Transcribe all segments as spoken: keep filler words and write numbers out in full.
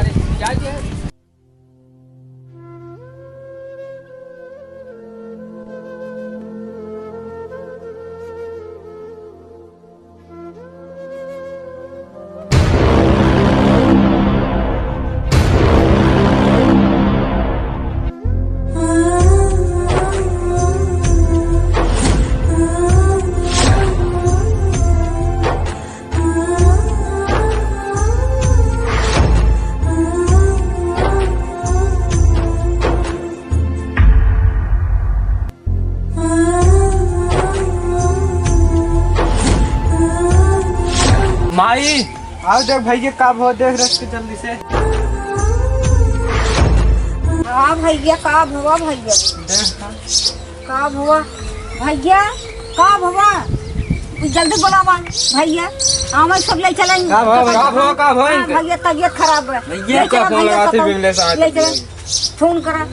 क्या ये? माई, आओ देख भैया, का भवा, देख रख के जल्दी से। हाँ भैया, का भवा भैया? देख ना। का भवा भैया, का भवा? जल्दी बोलावा भैया, हमें सब ले चलेंगे। का भवा, का भवा, का भवा हाँ इनके? भैया, तबीयत खराब है। भैया, ले चला का फोन भैया, लगाते सब बिमलेश आज ले चला। फोन करा,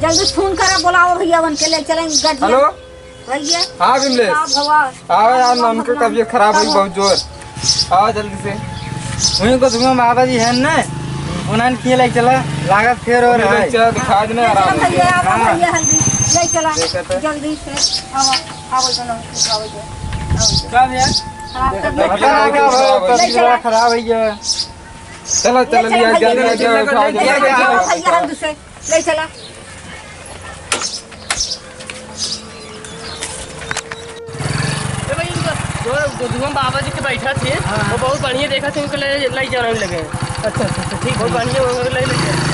जल्दी फोन करा, बोलाओ भैया, उनके ले चलेंगे गड्ढे। हेलो। भैया। हाँ, बिमलेश। का भवा? आवे यार, हमके तबीयत खराब हुई बहुत जोर। आवा जल्दी से। वहीं को तुम्हें बाबा जी है ना, उन्हें किए ले चला, लागत फेर हो रहा है। चला, दिखा देना आराम से। भैया, आवा हाँ। भैया, हल्दी ले चला, देखा था। जल्दी से। आवा, आवा, चलो, आवा, आवा। का भैया? हाँ, तबीयत खराब है, तबीयत खराब है। चला, चला, ले चला, लिया, भैया, जल्दी, ले जल्दी, चला, उठाओ, ले जल्दी, चला, जल्दी। भैया, हल्दी से। ले चला। ए भाई, इनका जो, जो धुआं बाबा जी के बैठा थे, हाँ। वो बहुत बढ़िया देखा थे, उनके ले, ले जाने लगे। अच्छा, अच्छा, अच्छा, ठीक बहुत है। बढ़िया, उनके ले, ले गए।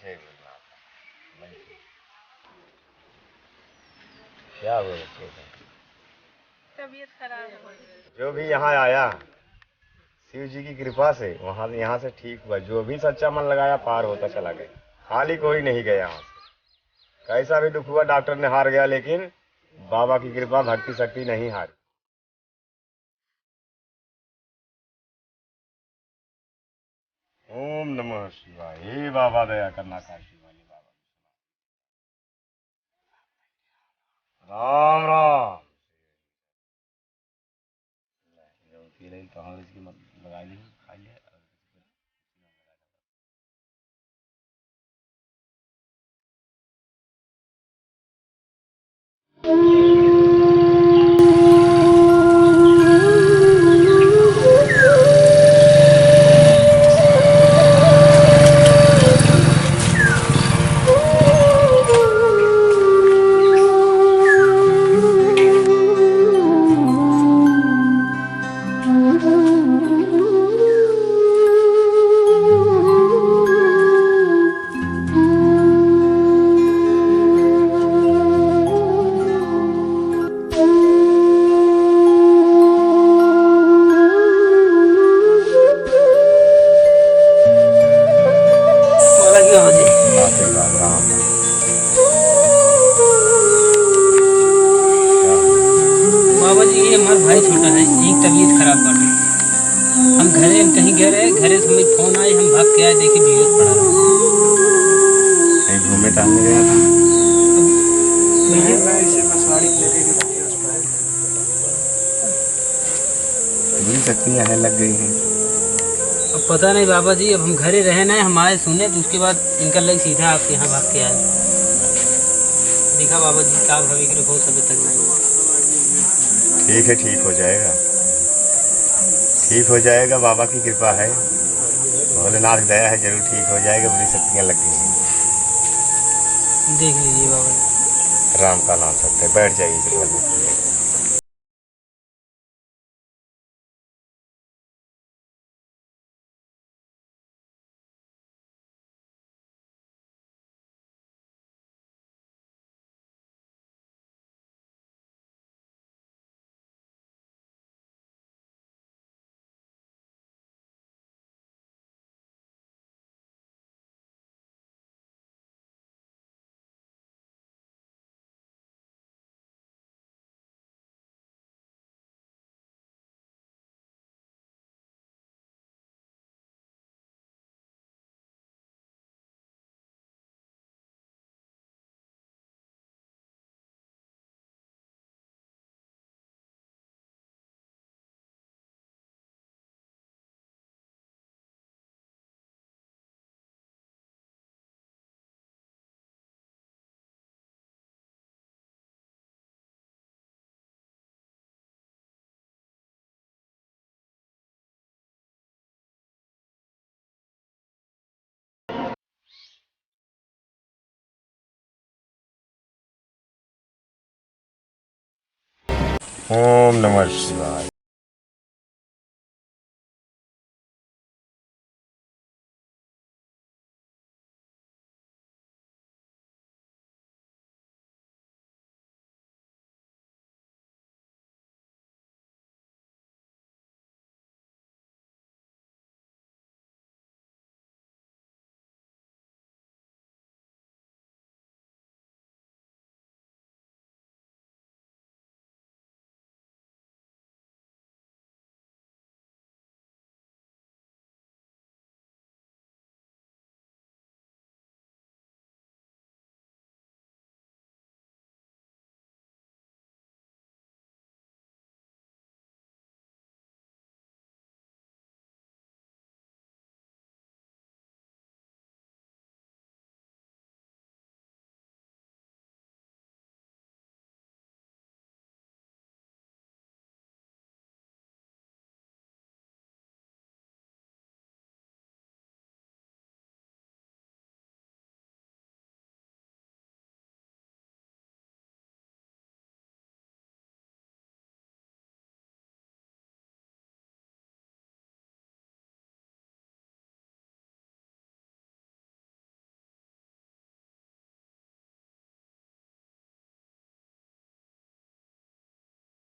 जय गुरुनाथ। क्या हुआ बच्चे को? तबीयत खराब हो गई। जो भी यहाँ आया, शिव जी की कृपा से वहाँ, यहाँ से ठीक हुआ। जो भी सच्चा मन लगाया, पार होता चला गया। खाली कोई नहीं गया यहाँ से। कैसा भी दुख हुआ, डॉक्टर ने हार गया, लेकिन बाबा की कृपा, भक्ति शक्ति नहीं हारी। ओम नमः शिवाय। हे बाबा, दया करना, काशी वाले बाबा। राम राम। लगा ली, खा लिया। बाबा जी, ये हमार भाई छोटा है, इनकी तबीयत खराब बाटे। हम घरे, हम कहीं गए रहे, घरे से हमें फोन आए, हम भाग के आए, देखे बेहोश पड़ा रहा। कहीं घूमे टहलने गया था? भैया, बुरी शक्तियाँ हैं, लग गई हैं। अब पता नहीं बाबा जी, अब हम घरे रहे ना, हम आए सुने तो उसके बाद इनका लग सीधा आपके यहाँ भाग के आए। देखा बाबा जी, का भाभी के हो सब तक नहीं। ठीक है, ठीक हो जाएगा, ठीक हो जाएगा, बाबा की कृपा है, भोलेनाथ की दया है, जरूर ठीक हो जाएगा। बड़ी शक्तियाँ लग गई हैं। देख लीजिए बाबा जी। राम का नाम सत्य है। बैठ जाइए, चलो। ओम नमः शिवाय।